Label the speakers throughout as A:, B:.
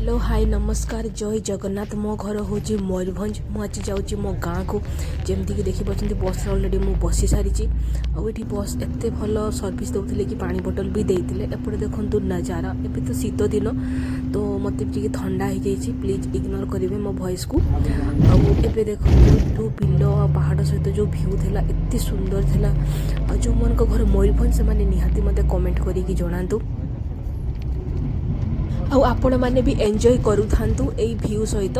A: Hello, high, ନମସ୍କାର, ଜୟ ଜଗନ୍ନାଥ। ମୋ ଘର ହେଉଛି ମୟୂରଭଞ୍ଜ। ମୁଁ ଆଜି ଯାଉଛି ମୋ ଗାଁକୁ। ଯେମିତିକି ଦେଖିପାରୁଛନ୍ତି, ବସ୍ରେ ଅଲରେଡ଼ି ମୁଁ ବସି ସାରିଛି। ଆଉ ଏଠି ବସ୍ ଏତେ ଭଲ ସର୍ଭିସ୍ ଦେଉଥିଲେ କି ପାଣି ବୋଟଲ ବି ଦେଇଥିଲେ। ଏପଟେ ଦେଖନ୍ତୁ ନଜାରା। ଏବେ ତ ଶୀତ ଦିନ, ତ ମୋତେ ବି ଟିକେ ଥଣ୍ଡା ହେଇଯାଇଛି। ପ୍ଲିଜ୍ ଇଗ୍ନୋର କରିବେ ମୋ ଭଏସ୍କୁ। ଆଉ ଏବେ ଦେଖନ୍ତୁ, ଯେଉଁ ବିଲ ଆଉ ପାହାଡ଼ ସହିତ ଯେଉଁ ଭ୍ୟୁ ଥିଲା, ଏତେ ସୁନ୍ଦର ଥିଲା। ଆଉ ଯେଉଁମାନଙ୍କ ଘର ମୟୂରଭଞ୍ଜ, ସେମାନେ ନିହାତି ମୋତେ କମେଣ୍ଟ କରିକି ଜଣାନ୍ତୁ। ଆଉ ଆପଣମାନେ ବି ଏନ୍ଜୟ କରୁଥାନ୍ତୁ ଏଇ ଭ୍ୟୁ ସହିତ।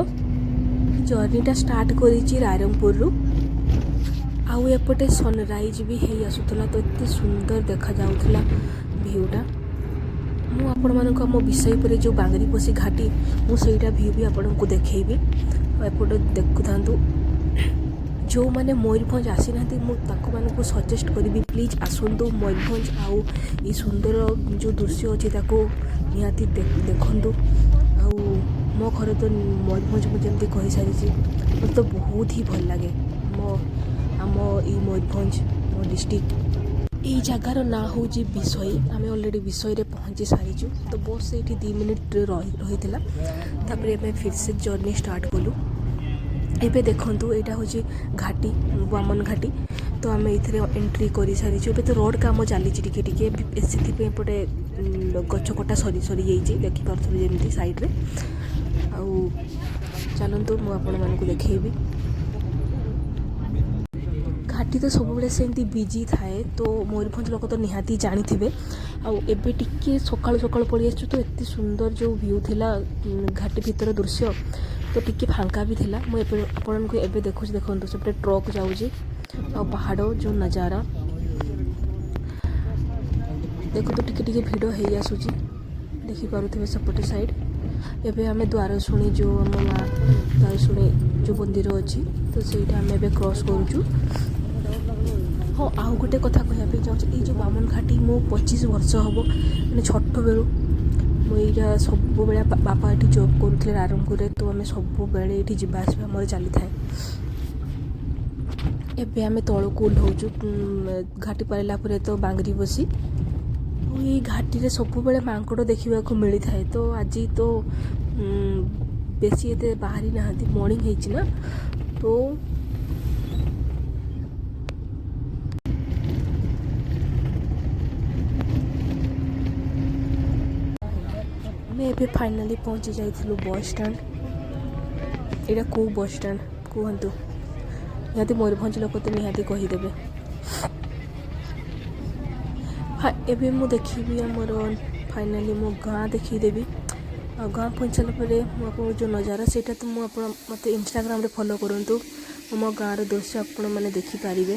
A: ଜର୍ଣ୍ଣିଟା ଷ୍ଟାର୍ଟ କରିଛି ରାଇରଙ୍ଗପୁରରୁ। ଆଉ ଏପଟେ ସନରାଇଜ୍ ବି ହେଇ ଆସୁଥିଲା, ତ ଏତେ ସୁନ୍ଦର ଦେଖାଯାଉଥିଲା ଭ୍ୟୁଟା। ମୁଁ ଆପଣମାନଙ୍କୁ ଆମ ବିଷୟ ଉପରେ ଯେଉଁ ବାଙ୍ଗରିପୋଷି ଘାଟି, ମୁଁ ସେଇଟା ଭ୍ୟୁ ବି ଆପଣଙ୍କୁ ଦେଖେଇବି। ଆଉ ଏପଟେ ଦେଖୁଥାନ୍ତୁ। ଯେଉଁମାନେ ମୟୂରଭଞ୍ଜ ଆସିନାହାନ୍ତି, ମୁଁ ତାଙ୍କମାନଙ୍କୁ ସଜେଷ୍ଟ କରିବି, ପ୍ଲିଜ୍ ଆସନ୍ତୁ ମୟୂରଭଞ୍ଜ ଆଉ ଏଇ ସୁନ୍ଦର ଯେଉଁ ଦୃଶ୍ୟ ଅଛି, ତାକୁ ନିହାତି ଦେଖନ୍ତୁ। ଆଉ ମୋ ଘର ତ ମୟୂରଭଞ୍ଜ, ମୁଁ ଯେମିତି କହିସାରିଛି। ମୋତେ ତ ବହୁତ ହି ଭଲ ଲାଗେ ଆମ ଏଇ ମୟୂରଭଞ୍ଜ, ମୋ ଡିଷ୍ଟ୍ରିକ୍ଟ। ଏଇ ଜାଗାର ନାଁ ହେଉଛି ବିଷୋଇ। ଆମେ ଅଲରେଡ଼ି ବିଷୋଇରେ ପହଞ୍ଚି ସାରିଛୁ। ତ ବସ୍ ସେଇଠି 2 ମିନିଟ୍ ରହିଥିଲା। ତାପରେ ଆମେ ଫିର୍ ସେ ଜର୍ଣ୍ଣି ଷ୍ଟାର୍ଟ କଲୁ। ଏବେ ଦେଖନ୍ତୁ, ଏଇଟା ହେଉଛି ଘାଟି, ବାମନ ଘାଟି। ତ ଆମେ ଏଇଥିରେ ଏଣ୍ଟ୍ରି କରିସାରିଛୁ। ଏବେ ତ ରୋଡ଼ କାମ ଚାଲିଛି ଟିକେ ଟିକେ, ସେଥିପାଇଁ ଏପଟେ ଗଛ କଟା ସରି ସରିଯାଇଛି, ଦେଖିପାରୁଥିବେ ଯେମିତି ସାଇଡ଼୍ରେ। ଆଉ ଚାଲନ୍ତୁ, ମୁଁ ଆପଣମାନଙ୍କୁ ଦେଖେଇବି। ଘାଟି ତ ସବୁବେଳେ ସେମିତି ବିଜି ଥାଏ, ତ ମୟୂରଭଞ୍ଜ ଲୋକ ତ ନିହାତି ଜାଣିଥିବେ। ଆଉ ଏବେ ଟିକେ ସକାଳୁ ସକାଳୁ ପଳେଇ ଆସିଛୁ, ତ ଏତେ ସୁନ୍ଦର ଯେଉଁ ଭ୍ୟୁ ଥିଲା, ଘାଟି ଭିତର ଦୃଶ୍ୟ, ତ ଟିକେ ଫାଙ୍କା ବି ଥିଲା। ମୁଁ ଏବେ ଆପଣଙ୍କୁ ଏବେ ଦେଖୁଛି, ଦେଖନ୍ତୁ, ସେପଟେ ଟ୍ରକ୍ ଯାଉଛି ଆଉ ପାହାଡ଼ ଯେଉଁ ନଜାରା ଦେଖନ୍ତୁ। ଟିକେ ଟିକେ ଭିଡ଼ ହେଇ ଆସୁଛି, ଦେଖିପାରୁଥିବେ ସେପଟେ ସାଇଡ଼୍। ଏବେ ଆମେ ଦ୍ୱାରଶୁଣୀ, ଯେଉଁ ଆମ ମା ଦ୍ୱାରଶୁଣୀ ଯେଉଁ ମନ୍ଦିର ଅଛି, ତ ସେଇଟା ଆମେ ଏବେ କ୍ରସ୍ କରୁଛୁ। ହଁ, ଆଉ ଗୋଟେ କଥା କହିବା ପାଇଁ ଚାହୁଁଛି। ଏଇ ଯେଉଁ ବାମନ ଘାଟି, ମୁଁ 25 ବର୍ଷ ହେବ, ମାନେ ଛୋଟବେଳୁ ମୁଁ ଏଇଟା ସବୁବେଳେ, ବାପା ଏଠି ଜବ୍ କରୁଥିଲେ ରାଇରଙ୍ଗପୁରରେ, ତ ଆମେ ସବୁବେଳେ ଏଇଠି ଯିବା ଆସିବା ଆମର ଚାଲିଥାଏ। ଏବେ ଆମେ ତଳକୁ ଓହ୍ଲଉଛୁ। ଘାଟି ପାରିଲା ପରେ ତ ବାଙ୍ଗରିପୋଷି। ଆଉ ଏଇ ଘାଟିରେ ସବୁବେଳେ ମାଙ୍କଡ଼ ଦେଖିବାକୁ ମିଳିଥାଏ। ତ ଆଜି ତ ବେଶୀ ଏତେ ବାହାରି ନାହାନ୍ତି, ମର୍ଣ୍ଣିଂ ହେଇଛି ନା ତ। ଆମେ ଏବେ ଫାଇନାଲି ପହଞ୍ଚି ଯାଇଥିଲୁ ବସ୍ ଷ୍ଟାଣ୍ଡ। ଏଇଟା କେଉଁ ବସ୍ ଷ୍ଟାଣ୍ଡ କୁହନ୍ତୁ? ନିହାତି ମୟୂରଭଞ୍ଜ ଲୋକ ତ ନିହାତି କହିଦେବେ। ହଁ, ଏବେ ମୁଁ ଦେଖିବି ଆମର ଫାଇନାଲି ମୋ ଗାଁ ଦେଖେଇଦେବି। ଆଉ ଗାଁ ପହଞ୍ଚିଲା ପରେ ମୁଁ ଆପଣଙ୍କୁ ଯେଉଁ ନଜାରା, ସେଇଟା ତ ମୁଁ ଆପଣ ମୋତେ ଇନଷ୍ଟାଗ୍ରାମରେ ଫଲୋ କରନ୍ତୁ, ମୁଁ ମୋ ଗାଁର ଦୃଶ୍ୟ ଆପଣମାନେ ଦେଖିପାରିବେ।